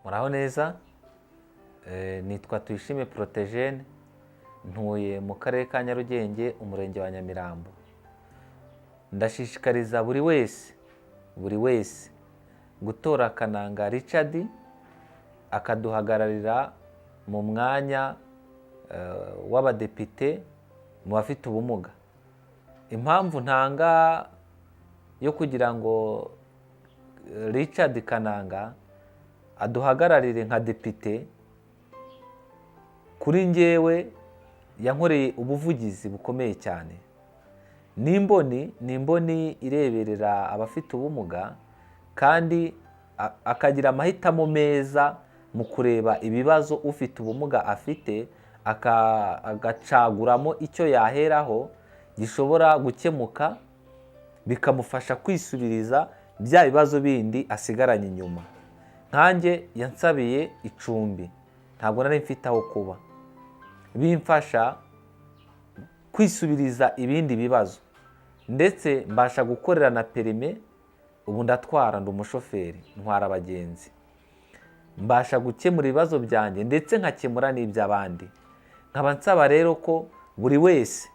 Muraho neza. Nitwa Tuyishime Protogene, ntuye mu Karere ka Nyarugenge, Umurenge wa Nyamirambo. Ndashishikariza buri wese, buri wese gutora Kananga Richard akaduhagararira mu mwanya w'abadepite mu bafite ubumuga. Impamvu ntanga yo kugira ngo Richard Kananga aduhagararire nka depite, kuri njyewe yankoreye ubuvugizi bukomeye cyane. Ni imboni ireberera abafite ubumuga kandi akagira amahitamo meza mu kureba ibibazo ufite ubumuga afite, agacaguramo icyo yaheraho gishobora gukemuka, bikamufasha kwisubiriza bya bibazo bindi asigaranye inyuma. Nkanjye yansabiye icumbi, ntabwo nari mfite aho kuba, bimfasha kwisubiriza ibindi bibazo, ndetse mbasha gukorera na permis. Ubu ndatwara, ndi umushoferi, ntwara abagenzi, mbasha gukemura ibibazo byanjye ndetse nkakemura n'iby'abandi. Nkaba nsaba rero ko buri wese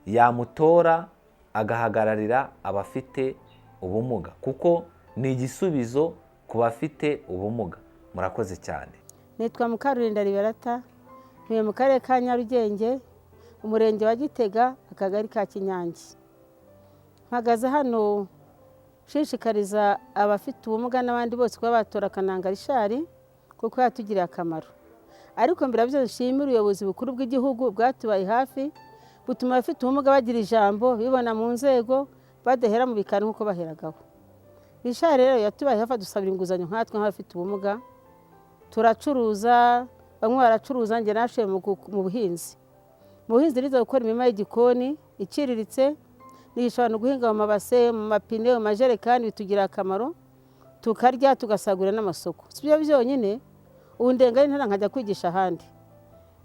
yamutora agahagararira abafite ubumuga, kuko ni igisubizo ku bafite ubumuga. Murakoze cyane. Nitwa Mukarurinda Liberata, ntuye mu Karere ka Nyarugenge, Umurenge wa Gitega, Akagari ka Kinyange. Mpagaze hano nshishikariza abafite ubumuga n'abandi bose kuba batora Kananga Richard, kuko yatugiriye akamaro. Ariko mbere byose nshimira ubuyobozi bukuru bw'igihugu bwatubaye hafi, butuma abafite ubumuga bagira ijambo, bibona mu nzego, badahera mu bikari nk'uko baheragaho. Richard rero yatubaye hafi, adusabira inguzanyo nkatwe nk'abafite ubumuga, turacuruza, bamwe baracuruza, njye nashoye mu buhinzi. Mu buhinzi nize gukora imirima y'igikoni iciriritse, nigisha abantu guhinga mu mabase, mu mapine, mu majerekani, bitugirira akamaro, tukarya, tugasagurira n'amasoko. Si byo byonyine, ubu ndenga intara nkajya kwigisha ahandi,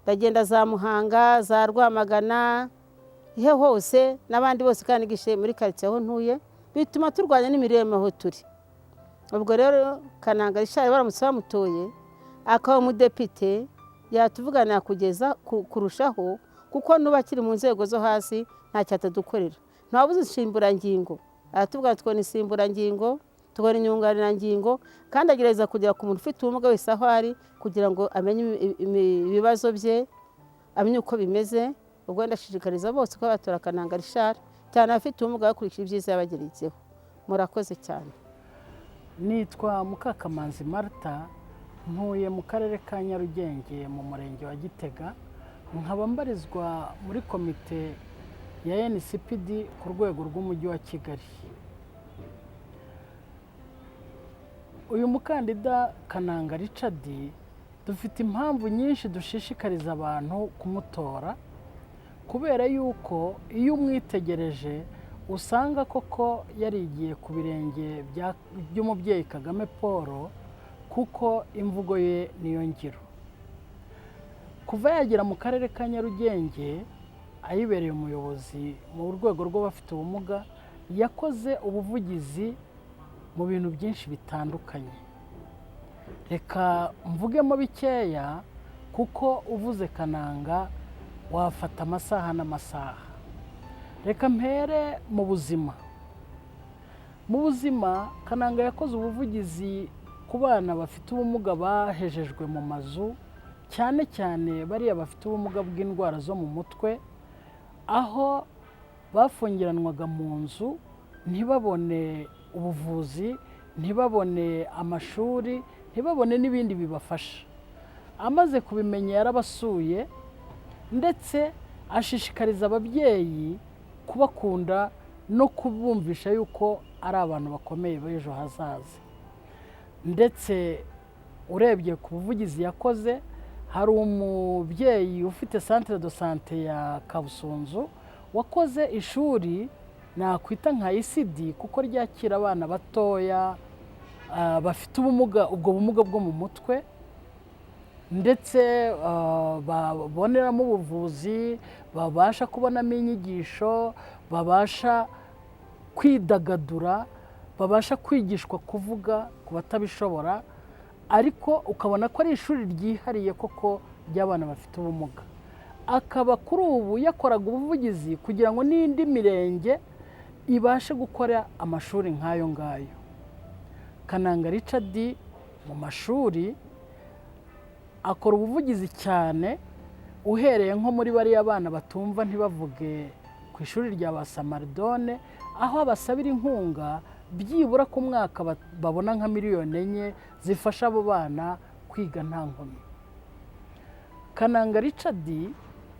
ndagenda za Muhanga, za Rwamagana, ihe hose n'abandi bose, kandi nigishe muri karitsiye aho ntuye, bituma turwanya n'imirire mibi aho turi. Ubwo rero Kananga Richard baramutse bamutoye akaba umudepite, yatuvuganira kugeza kurushaho, kuko n'ubu akiri mu nzego zo hasi ntacyo atadukorera. Ntawabuze insimburangingo, aratubwira tukabona insimburangingo, tubona inyunganirangingo, kandi agerageza kugera ku muntu ufite ubumuga wese aho ari kugira ngo amenye ibibazo bye, amenye uko bimeze. Ubwo ndashishikariza bose ko batora Kananga Richard, cyane abafite ubumuga, bakurikije ibyiza yabageretseho. Murakoze cyane. Nitwa Mukakamanzi Marita, ntuye mu Karere ka Nyarugenge, mu Murenge wa Gitega, nkaba mbarizwa muri komite ya NCPD ku rwego rw'Umujyi wa Kigali. Uyu mukandida Kananga Richard, dufite impamvu nyinshi dushishikariza abantu kumutora, kubera yuko iyo umwitegereje usanga koko yarigiye ku birenge by'umubyeyi Kagame Paul, kuko imvugo ye niyo ngiro. Kuva yagera mu Karere ka Nyarugenge ayibereye umuyobozi mu rwego rw'abafite ubumuga, yakoze ubuvugizi mu bintu byinshi bitandukanye. Reka mvugemo bikeya, kuko uvuze Kananga wafata amasaha n'amasaha. Reka mpere mu buzima. Mu buzima, Kananga yakoze ubuvugizi ku bana bafite ubumuga bahejejwe mu mazu, cyane cyane bariya bafite ubumuga bw'indwara zo mu mutwe, aho bafungiranwaga mu nzu ntibabone ubuvuzi, ntibabone amashuri, ntibabone n'ibindi bibafasha. Amaze kubimenya yarabasuye, ndetse ashishikariza ababyeyi kubakunda no kubumvisha yuko ari abantu bakomeye b'ejo hazaza. Ndetse urebye ku buvugizi yakoze, hari umubyeyi ufite centre de santé ya Kabusunzu wakoze ishuri nakwita nka ECD, kuko ryakira abana batoya bafite ubumuga, ubwo bumuga bwo mu mutwe, ndetse baboneramo ubuvuzi, babasha kubonamo inyigisho, babasha kwidagadura, babasha kwigishwa kuvuga ku batabishobora. Ariko ukabona ko ari ishuri ryihariye koko ry'abana bafite ubumuga. Akaba kuri ubu yakoraga ubuvugizi kugira ngo n'indi mirenge ibashe gukora amashuri nk'ayo ngayo. Kananga Richard mu mashuri akora ubuvugizi cyane, uhereye nko muri bariya bana batumva ntibavuge ku ishuri rya ba Samaridone, aho abasabira inkunga byibura ku mwaka babona nka 4 miliyoni zifasha abo bana kwiga nta nkomyi. Kananga Richard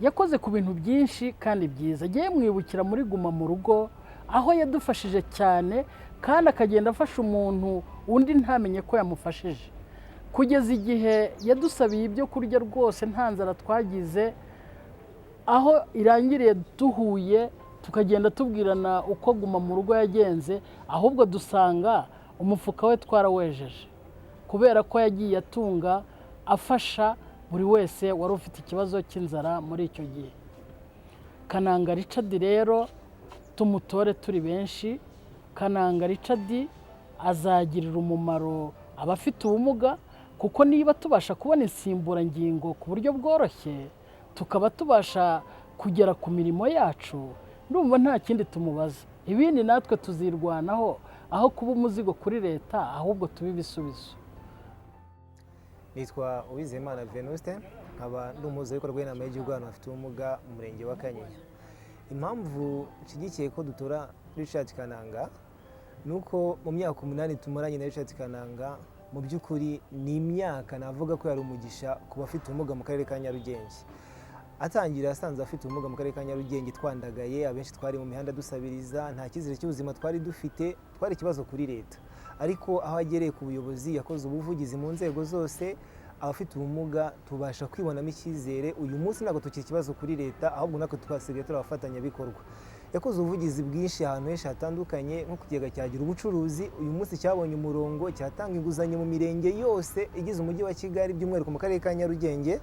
yakoze ku bintu byinshi kandi byiza. Agiye mwibukira muri Guma mu Rugo, aho yadufashije cyane, kandi akagenda afasha umuntu undi ntamenye ko yamufashije, kugeza igihe yadusabiye ibyo kurya rwose nta nzara twagize. Aho irangiriye duhuye, tukagenda tubwirana uko Guma mu Rugo yagenze, ahubwo dusanga umufuka we twarawejeje, kubera ko yagiye atunga afasha buri wese wari ufite ikibazo cy'inzara muri icyo gihe. Kananga Richard rero tumutore turi benshi. Kananga Richard azagirira umumaro abafite ubumuga, kuko niba tubasha kubona insimburangingo ku buryo bworoshye, tukaba tubasha kugera ku mirimo yacu, ndumva nta kindi tumubaza. Ibindi natwe tuzirwanaho, aho kuba umuzigo kuri leta, ahubwo tube ibisubizo. Nitwa Uwizeyimana Venuste, nkaba ndi umuhuzabikorwa w'inama y'igihugu y'abantu bafite ubumuga mu murenge wa Kanyinya. Impamvu nshyigikiye ko dutora Richard Kananga ni uko mu myaka 8 tumaranye na Richard Kananga, mu by'ukuri ni imyaka navuga ko yari umugisha ku bafite ubumuga mu karere ka Nyarugenge. Atangira asanze afite ubumuga mu karere ka Nyarugenge twandagaye, abenshi twari mu mihanda dusabiriza, nta cyizere cy'ubuzima twari dufite, twari ikibazo kuri leta. Ariko aho agereye ku buyobozi, yakoze ubuvugizi mu nzego zose, abafite ubumuga tubasha kwibonamo icyizere. Uyu munsi ntabwo tukiri ikibazo kuri leta, ahubwo natwe twasigaye turi abafatanyabikorwa. Yakoze ubuvugizi bwinshi ahantu henshi hatandukanye, nko ku kigega cyagira ubucuruzi, uyu munsi cyabonye umurongo, cyatanga inguzanyo mu mirenge yose igize umujyi wa Kigali, by'umwihariko mu karere ka Nyarugenge.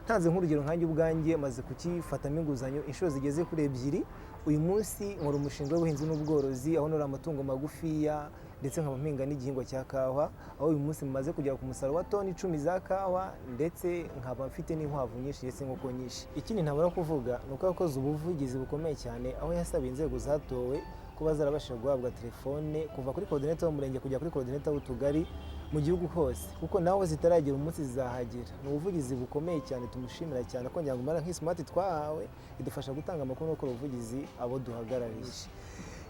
Ntanze nk'urugero, nkanjye ubwanjye maze kukifatamo inguzanyo inshuro zigeze kuri ebyiri. Uyu munsi nkora umushinga w'ubuhinzi n'ubworozi, aho nora amatungo magufiya, ndetse nkaba mpinga n'igihingwa cya kawa, aho uyu munsi mumaze kugera ku musaruro wa toni 10 za kawa, ndetse nkaba mfite n'inkwavu nyinshi ndetse n'inkoko nyinshi. Ikindi ntabura kuvuga ni uko yakoze ubuvugizi bukomeye cyane, aho yasabiye inzego zatowe kuba zarabashije guhabwa telefone, kuva kuri coordinator w'umurenge kujya kuri coordinator w'utugari mu gihugu hose, kuko naho zitaragera umunsi zizahagera. Ni ubuvugizi bukomeye cyane tumushimira cyane, ko ngira ngo mbona nk'ismart twahawe idufasha gutanga amakuru no gukora ubuvugizi abo duhagarariye.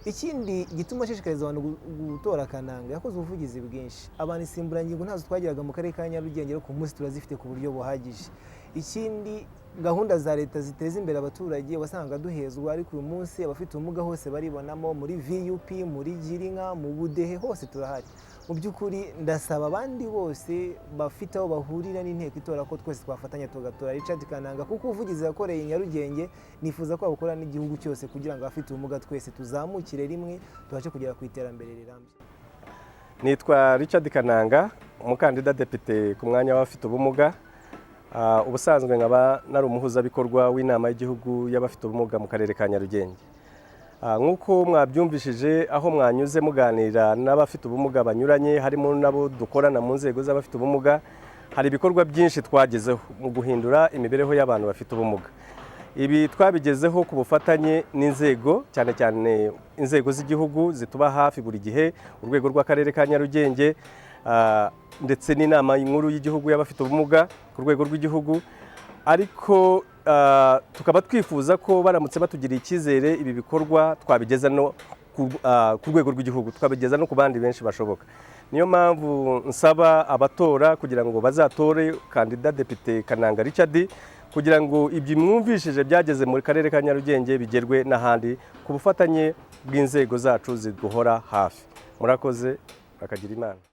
Ikindi gituma ashishikariza abantu gutora Kananga, yakoze ubuvugizi bwinshi. Abantu insimburangingo ntazo twagiraga mu karere ka Nyarugenge, ariko ku munsi turazifite ku buryo buhagije. Ikindi, gahunda za leta ziteza imbere abaturage wasanga duhezwa, ariko uyu munsi abafite ubumuga hose baribonamo, muri VUP, muri Girinka, mu budehe, hose turahari. Mu by'ukuri ndasaba abandi bose bafite aho bahurira n'inteko itora ko twese twafatanya tugatora Richard Kananga, kuko ubuvugizi yakoreye i Nyarugenge nifuza ko abukora n'igihugu cyose, kugira ngo abafite ubumuga twese tuzamukire rimwe, tubashe kugera ku iterambere rirambye. Nitwa Richard Kananga, umukandida depite ku mwanya w'abafite ubumuga. Ubusanzwe nkaba nari umuhuzabikorwa w'inama y'igihugu y'abafite ubumuga mu karere ka Nyarugenge. Nk'uko mwabyumvishije aho mwanyuze muganira n'abafite ubumuga banyuranye, harimo n'abo dukorana mu nzego z'abafite ubumuga, hari ibikorwa byinshi twagezeho mu guhindura imibereho y'abantu bafite ubumuga. Ibi twabigezeho ku bufatanye n'inzego, cyane cyane inzego z'igihugu zituba hafi buri gihe, urwego rw'akarere ka Nyarugenge, ndetse n'inama nkuru y'igihugu y'abafite ubumuga ku rwego rw'igihugu. Ariko tukaba twifuza ko baramutse batugiriye icyizere, ibi bikorwa twabigeza no ku rwego rw'igihugu, tukabigeza no ku bandi benshi bashoboka. Niyo mpamvu nsaba abatora kugira ngo bazatore kandida depite Kananga Richard, kugira ngo ibyo mwumvishije byageze mu karere ka Nyarugenge bigerwe n'ahandi ku bufatanye bw'inzego zacu ziduhora hafi. Murakoze, bakagira Imana.